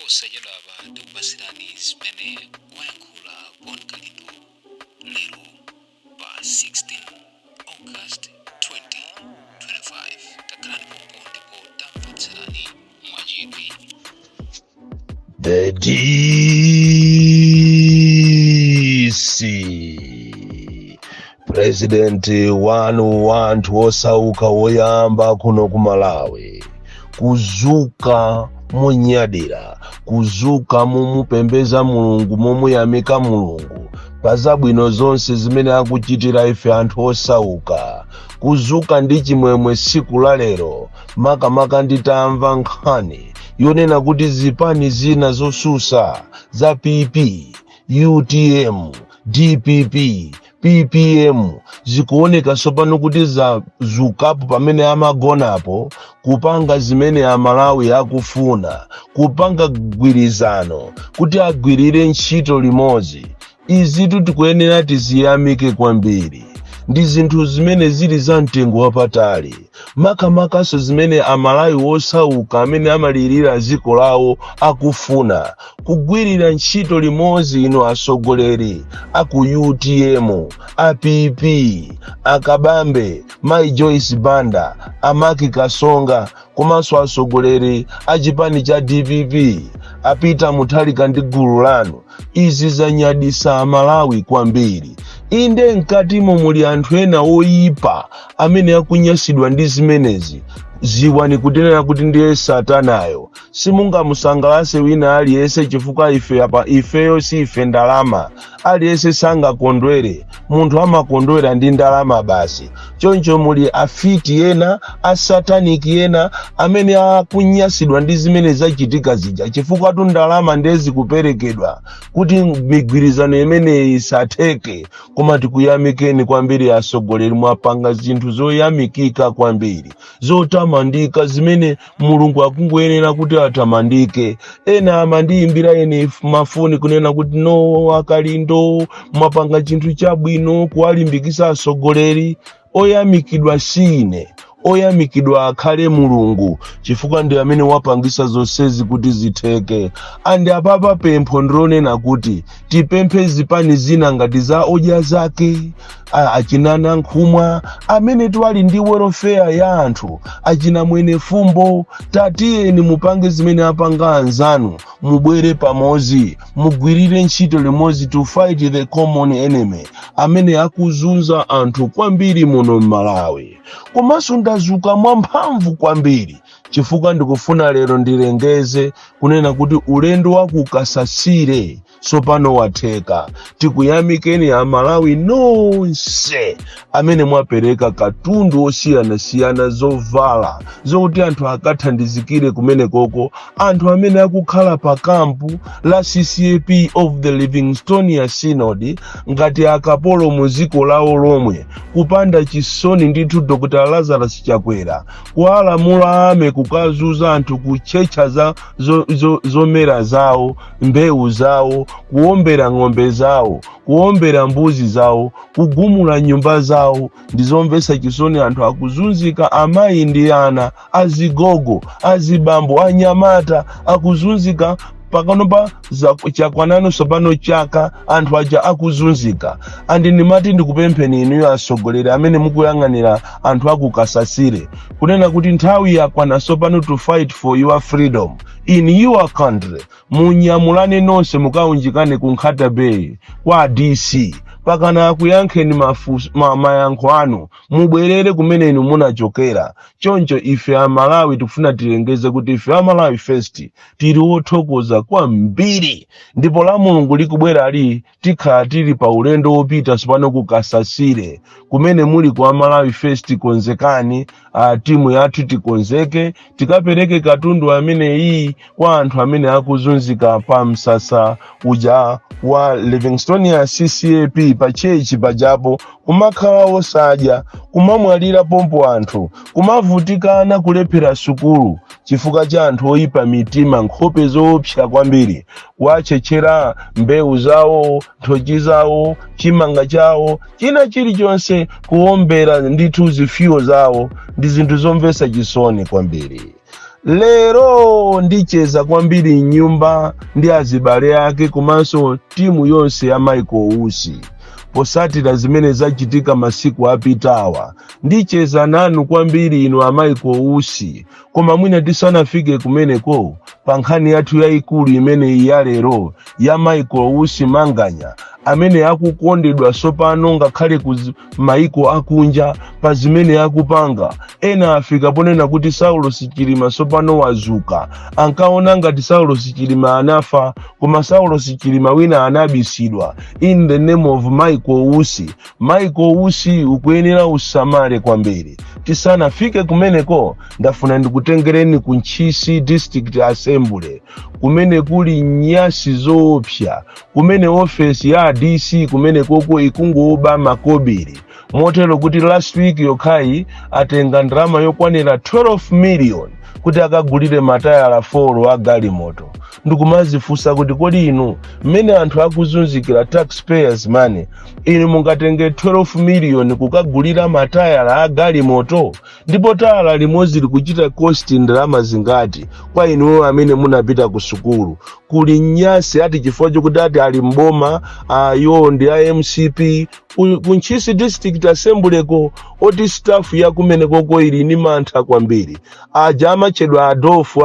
Posachedwapa tikupasirani zimene wayankhula Bon Kalindo lero pa 16 August 2025. Takhalani pompo ndipo tamvetserani mwachidwi. The DC President wanu wanthu osauka woyamba kuno ku Malawi kuzuka monyadira, kuzuka mumupembeza Mulungu, momuyamika Mulungu pa zabwino zonse zimene akuchitira ife anthu osauka, kuzuka ndi chimwemwe tsiku la lero, makamaka nditamva nkhani yonena kuti zipani zina zosusa za PP, UTM, DPP, PPM zikuoneka tsopano kuti zazukapo pamene amagonapo, kupanga zimene Amalawi akufuna, kupanga gwirizano kuti agwirire ntchito limodzi. Izitu tikuyenera tiziyamike kwambiri. Ndi zinthu zimene zili za mtengo wapatali, makamakaso zimene Amalawi osauka amene amalirira dziko lawo akufuna, kugwirira ntchito limodzi. Ino atsogoleri aku UTM, a PP, akabambe, Mai Joyce Banda, amaki Kasonga, komanso atsogoleri a chipani cha DPP, apita Mutharika ndi gulu lanu, izi zanyadisa Amalawi kwambiri. Inde, mkatimo muli anthu ena oyipa amene akunyasidwa ndi zimenezi. Ziwani kutenera kuti ndiye satanayo. Simungamusangalase wina aliyense, chifukwa ife apa ifeyo si ife ndalama. Aliyense sangakondwere. Munthu amakondwera ndi ndalama basi. Choncho muli afiti ena, asataniki ena amene akunyasidwa ndi zimene zachitika zija, chifukwa tu ndalama ndiye zikuperekedwa kuti migwirizano imeneyi isatheke. Koma tikuyamikeni kwambiri atsogoleri, mwapanga zinthu zoyamikika kwambiri, zotamandika, zimene Mulungu akungoyenera kuti atamandike. Ena amandiyimbira ine mafoni kunena kuti, "No, akalindo, mwapanga chinthu chabwino kuwalimbikisa atsogoleri." Oyamikidwa sine, oyamikidwa akhale Mulungu, chifukwa ndi amene wapangisa zonsezi kuti zitheke. And apapa pempho ndilonena kuti tipemphe zipani zina ngati za Odya Zake, achinana Nkhumwa amene twali ndi welfare ya anthu, achina Mwene Fumbo, tatiyeni mupange zimene apanga anzanu, mubwere pamodzi, mugwirire ntchito limodzi to fight the common enemy amene akuzunza anthu kwambiri muno m'Malawi. Komanso ndazuka mwamphamvu kwambiri chifukwa ndikufuna lero ndilengeze kunena kuti ulendo wa ku Kasasire tsopano watheka. Tikuyamikeni Amalawi nonse amene mwapereka katundu osiyanasiyana, zovala zokuti anthu akathandizikire kumenekoko, anthu amene akukhala pa kampu la CCAP of the Livingstonia Synod ngati akapolo mu dziko lawo lomwe, kupanda chisoni ndithu. Dr Lazarus Chakwera kuwalamula ame kukazuza anthu, kutchetcha za zomera zawo, mbewu zawo, kuwombera ng'ombe zawo, kuwombera mbuzi zawo, kugumula nyumba zawo. Ndizomvetsa chisoni. Anthu akuzunzika, amayi ndi ana, azigogo, azibambo, anyamata akuzunzika pakanopa. Chakwanano tsopano chaka anthu aja akuzunzika. And ndimati ndikupempheni inuyo atsogoleri amene mukuyang'anira anthu akukasasire kunena kuti nthawi yakwana tsopano to fight for your freedom in your country. Munyamulane nonse, mukaunjikane ku Nkhata Bay kwa DC pakana akuyankheni mayankho anu, mubwerere kumene inu munachokera. Choncho ife Amalawi tikufuna tilengeze kuti ife Amalawi First tili wothokoza kwambiri, ndipo la Mulungu likubwera ali tikhala tili pa ulendo wopita tsopano ku Kasasire kumene muli ku Amalawi First. Konzekani, timu yathu tikonzeke, tikapereke katundu ameneyi kwa anthu amene akuzunzika pa msasa uja wa Livingstonia CCAP pa church pajapo. Kumakhala osadya, kumamwalira pompo anthu, kumavutikana, kulephera sukulu chifukwa cha anthu oyipa mitima, nkhope zoopsa kwambiri, kuwatchetchera mbewu zawo, nthochi zawo, chimanga chawo, china chilichonse, kuwombera ndithu zifuyo zawo. Ndi zinthu zomvetsa chisoni kwambiri. Lero ndicheza kwambiri mnyumba ndi azibale ake komanso timu yonse ya Michael Usi posatira zimene zachitika masiku apitawa. Ndicheza nanu kwambiri inu a Michael Usi, koma mwina tisanafike kumeneko, pa nkhani yathu yayikulu imeneyi ya lero ya Michael Usi Manganya, amene akukondedwa tsopano ngakhale ku maiko akunja pa zimene akupanga. Ena afika ponena kuti Saulos Chilima tsopano wazuka. Ankaona ngati Saulos Chilima anafa, koma Saulos Chilima wina anabisidwa in the name of Michael Usi. Michael Usi, ukuyenera usamale kwambiri. Tisanafike kumeneko, ndafuna ndikutengereni ku Ntchisi District Assembly, kumene kuli nyasi zoopsa, kumene ofesi ya DC kumene koko ikungoba makobiri, motero kuti last week yokhayi atenga ndalama yokwanira 12 million kuti akagulire matayala 4 a galimoto. Ndikumazifunsa kuti kodi inu, mmene anthu akuzunzikira taxpayers money, inu mungatenge 12 million kukagulira matayala a galimoto? Ndipo tayala limodzi likuchita cost ndalama zingati kwa inuyo amene munapita ku sukulu? Kuli nyasi ati chifukwa chokuti ati ali mboma, ayo ndi a MCP. Ku Ntchisi District Assembly ko, oti staff ya kumenekoko ili ni mantha kwambiri. Aja amatchedwa Adolfu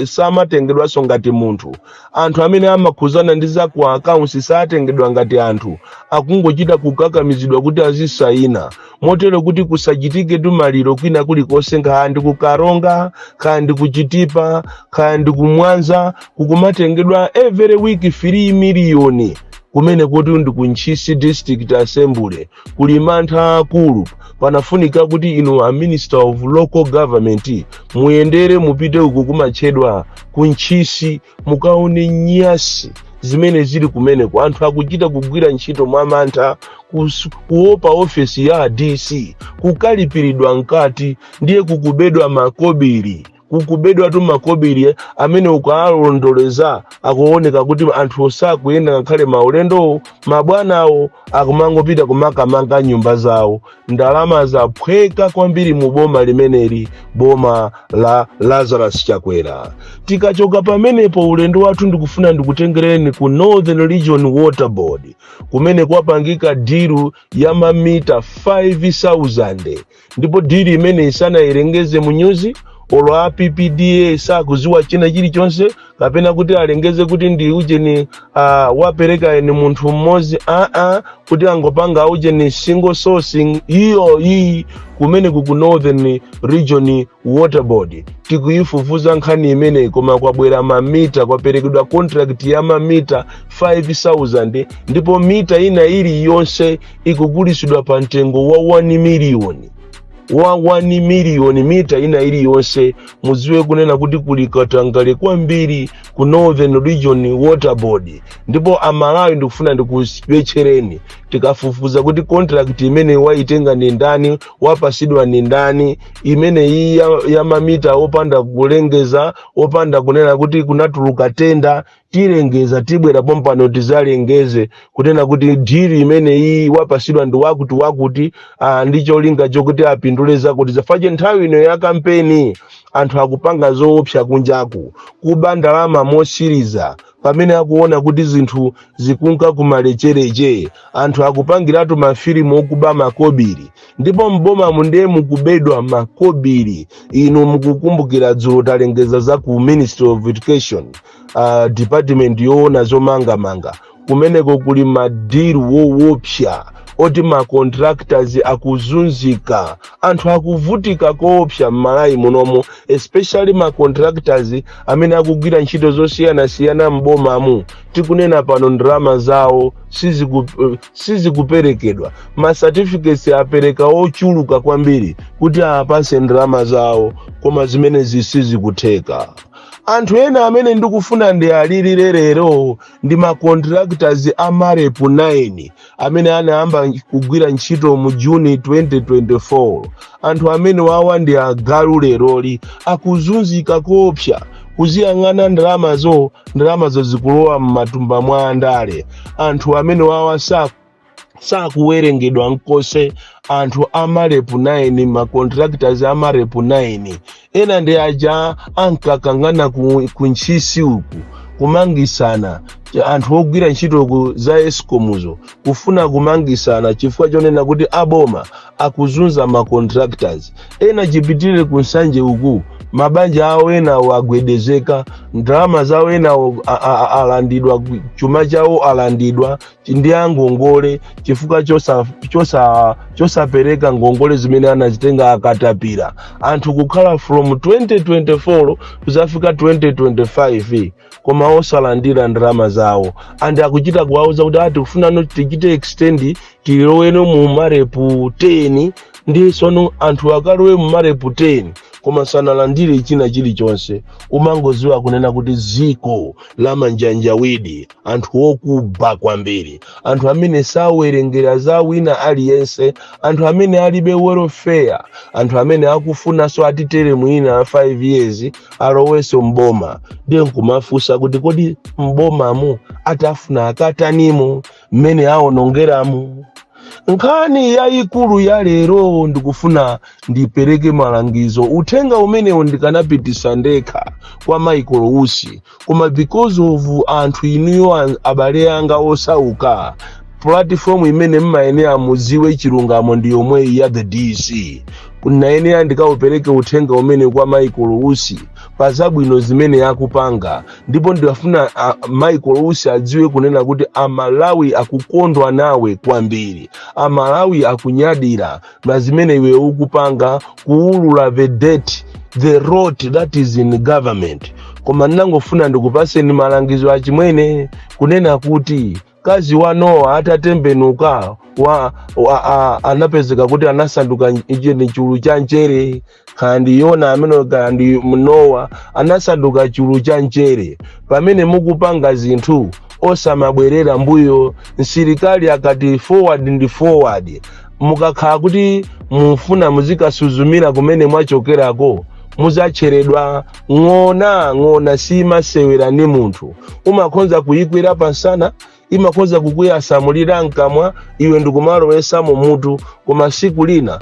samatengedwanso ngati munthu. Anthu amene amakhuzana ndi za ku accounts satengedwa ngati anthu, akungochita kukakamizidwa kuti azisayina, motero kuti kusachitike tumaliro kwina kulikonse, kaya ndi kuKaronga, kaya ndi kuChitipa, kaya ndi kuMwanza, kukumatengedwa every week 3 miliyoni. Kumene kuti ndi ku Ntchisi District Assembly, kuli mantha akulu. Panafunika kuti inu a Minister of Local Government muyendere, mupite uku kumatchedwa ku Ntchisi, mukaone nyasi zimene zili kumeneko. Anthu akuchita kugwira ntchito mwamantha, kuopa ofesi ya DC, kukalipiridwa mkati. Ndiye kukubedwa makobiri, kukubedwa tu makobiri amene ukalondoleza akuoneka kuti anthu osakuyenda ngakhale maulendowo, mabwanawo akumangopita kumakamanga nyumba zawo. Ndalama zaphweka kwambiri mu boma limeneli, boma la Lazarus Chakwera. Tikachoka pamenepo, ulendo wathu ndikufuna ndikutengereni ku Northern Region Water Board, kumene kwapangika deal ya mamita 5000, ndipo deal imene isanayilengeze mu nyuzi. Olo a PPDA sakuziwa china chilichonse, kapena kuti alengeze kuti ndi ujeni wapereka ni munthu mmodzi, aa, kuti angopanga ujeni single sourcing iyo iyi. Kumene ku Northern Region Water Board tikuyifufuza nkhani imeneyi, koma kwabwera mamita, kwaperekedwa contract ya mamita 5000, ndipo mita ina iliyonse ikugulisidwa pa mtengo wa 1 miliyoni, wa 1 miliyoni mita ina iliyonse. Mudziwe kunena kuti kuli katangale kwambiri ku Northern Region Water Board, ndipo Amalawi, ndikufuna ndikupetchereni, tikafufuza kuti contract imene waitenga ni ndani, wapasidwa ni ndani, imene iyi ya mamita opanda kulengeza, opanda kunena kuti kunatuluka tenda, tilengeza. Tibwera pompano tizalengeze kunena kuti deal imene iyi wapasidwa ndi wakuti wakuti, ndi cholinga chokuti apindule zakuti zafache. Nthawi ino ya kampeni anthu akupanga zoopsa kunjaku, kuba ndalama mosiriza, pamene akuona kuti zinthu zikunka kumalechereche. Anthu akupangiratu mafilimu okuba makobiri, ndipo mboma ndiye mukubedwa makobiri. Inu mukukumbukira dzulo talengeza za ku Ministry of Education, department yoona zomangamanga. Kumeneko kuli ma deal woopsa oti ma contractors akuzunzika, anthu akuvutika koopsa m'Malawi munomo, especially ma contractors amene akugwira ntchito zosiyanasiyana m'bomamu. Tikunena pano ndalama zawo sizikuperekedwa. Ma certificates apereka ochuluka kwambiri kuti apase ndalama zawo, koma zimenezi sizikutheka. Anthu ena amene ndikufuna ndi alirire lero ndi ma contractors a MAREP 9 amene anayamba kugwira ntchito mu Juni 2024. Anthu amene wawa ndi agalu, leroli akuzunzika koopsa, kuziyang'ana ndalamazo, ndalamazo zikulowa m'matumba mwa andale. Anthu amene wawa Sakuwerengedwa nkose anthu a MAREP 9, ma contractors a MAREP 9. Ena ndi aja ankakangana ku Ntchisi uku, kumangisana anthu ogwira ntchito ku za ESCOMzo, kufuna kumangisana chifukwa chonena kuti aboma akuzunza ma contractors. Ena chipitirire ku Nsanje uku, mabanja awo enawo agwedezeka, ndalama zawo enawo alandidwa, chuma chawo alandidwa ndi angongole chifukwa chosapereka ngongole zimene anazitenga akatapira. Anthu kukhala from 2024 kuzafika 2025 koma osalandira ndalama zawo, and akuchita kuwauza kuti ati kufunano tichite extend, tiloweno mu MAREP 10. Ndi sono anthu akalowe mu MAREP 10 koma sanalandire china chilichonse. Umangoziwa kunena kuti ziko la manjanjawidi, anthu okuba kwambiri, anthu amene sawerengera za wina aliyense, anthu amene alibe welfare, anthu amene akufunanso atitere mwina 5 years alowenso mboma. Ndiye nkumafunsa kuti kodi mbomamu atafuna akatanimo mmene awonongeramu? Nkhani yayikulu ya lero, ndikufuna ndipereke malangizo. Uthenga umenewo ndikanapitisa ndekha kwa Michael Usi, koma because of anthu inuyo, abale anga osauka, platform imene mmayenera muziwe chilungamo ndi yomweyi ya The DC. Nayenera ndikaupereke uthenga umene kwa Michael Usi pa zabwino zimene akupanga, ndipo ndikafuna Michael Usi adziwe kunena kuti Amalawi akukondwa nawe kwambiri, Amalawi akunyadira na zimene iwe ukupanga, kuulula the debt, the rot that is in government. Koma ndinangofuna ndikupaseni malangizo achimwene, kunena kuti mkazi wa Nowa atatembenuka anapezeka kuti anasanduka icheni, chulu cha mchere. Kandi Yona amene kandi Nowa anasanduka chulu cha mchere. Pamene mukupanga zinthu, osamabwerera mbuyo. Msilikali akati forward ndi forward. Mukakhala kuti mufuna muzikasuzumira kumene mwachokerako, muzacheredwa. Ng'ona, ng'ona simasewera ndi munthu. Umakhonza kuyikwira pansana, imakhonza kukuyasamulira mkamwa iwe ndikumalowesamo mutu, koma siku lina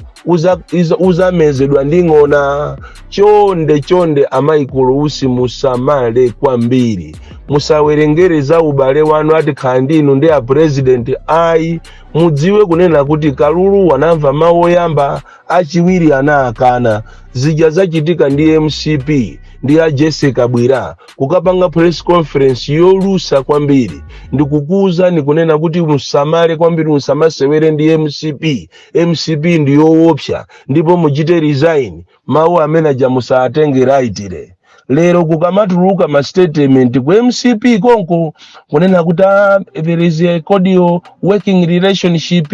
uzamezedwa ndi ng'ona. Chonde chonde, a Michael Usi, musamale kwambiri, musawerengere za ubale wanu ati khala ndinu ndi a president, ayi. Mudziwe kunena kuti kalulu wanamva mawu oyamba, achiwiri anaakana. Zija zachitika ndi MCP ndi a Jesse Kabwira kukapanga press conference yolusa kwambiri. Ndikukuwuzani kunena kuti musamale kwambiri, musamasewere ndi MCP. MCP ndi yoopsa, ndipo muchite resign. Mawu amene aja musatenge lightly. Lero kukamatuluka ma statement ku MCP konko kunena kuti there is a cordial working relationship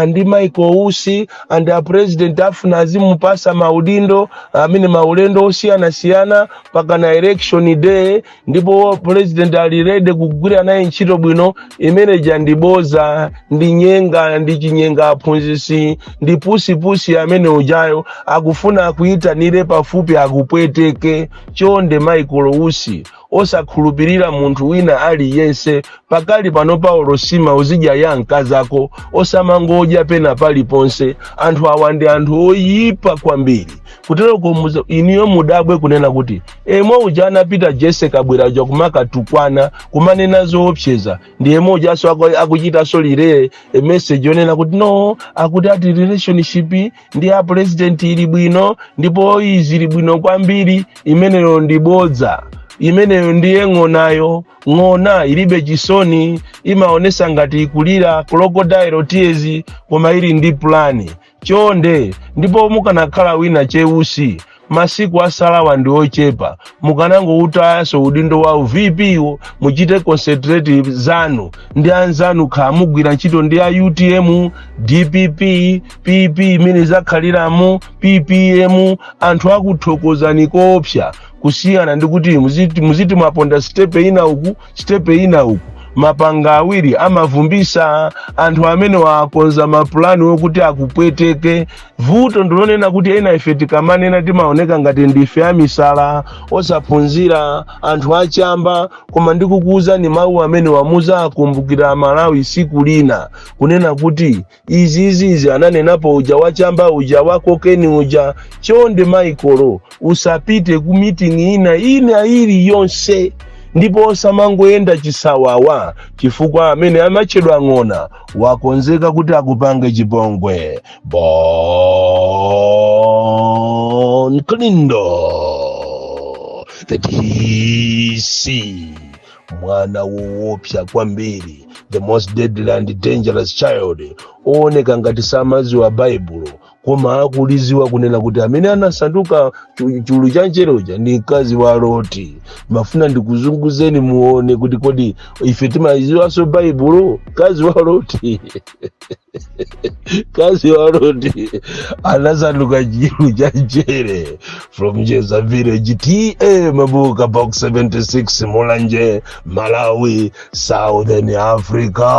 ndi Michael Usi and a president afuna azimupasa maudindo amene maulendo osiyanasiyana pakana election day, ndipo president ali ready kugwira naye ntchito bwino. Imeneja ndi boza, ndi nyenga, ndi chinyenga aphunzisi, ndi pusipusi amene ujayo akufuna akuyitanire pafupi akupweteke. Chonde Michael Usi, osakhulupirira munthu wina aliyense. Pakali pano paulo sima uzidya ya mkazako, osamangodya pena paliponse. Anthu awa ndi anthu oyipa kwambiri. Kuteroko iniyo mudabwe kunena kuti emwe uja anapita Jesse Kabwira uja kumakatukwana, kumanena zoopseza, ndi emwe ujaso akuchitanso relay message yonena kuti no, akuti ati relationship ndi a president ili bwino ndipo izi ili bwino kwambiri. Imeneyo ndi bodza, imeneyo ndiye ng'onayo. Ng'ona ilibe chisoni, imaonesa ngati ikulira crocodile tears, koma ili ndi plan. Chonde, ndipo mukanakhala wina cheusi, masiku asalawa ndi ochepa, mukanangoutayanso udindo wa VP wo, muchite concentrate zanu ndi anzanu, kha mugwira ntchito ndi a UTM, DPP, PP, imene zakhaliramo PPM. Anthu akuthokozani koopsa, kusiyana ndi kuti muziti mwaponda step ina uku, step ina uku. Mapanga awiri amavumbisa. Anthu amene wakonza mapulani wokuti akupweteke. Vuto ndilonena kuti ena ife tikamanena timaoneka ngati ndife amisala, osaphunzira, anthu achamba, koma ndikukuwuzani mawu amene wamuza akumbukira Amalawi siku lina, kunena kuti izizizi ananenapo uja wachamba uja, wa cocaine uja. Chonde Michael, usapite ku meeting ina ina iliyonse, ndipo osamangoyenda chisawawa, chifukwa amene amatchedwa ng'ona wakonzeka kuti akupange chipongwe. Bon Kalindo, the DC, mwana woopsa kwambiri, the most deadly and dangerous child, ooneka ngati samaziwa Baibulo, koma akuliziwa kunena kuti amene anasanduka chulu cha mcherecha ndi mkazi wa Loti. Mafuna ndikuzunguzeni muone kuti kodi ife timaziwanso Baibulo. Mkazi wa Loti, mkazi wa Loti anasanduka chulu cha mchere. From Jeza Village, T/A Mabuka, Box 76, Mulanje, Malawi, Southern Africa.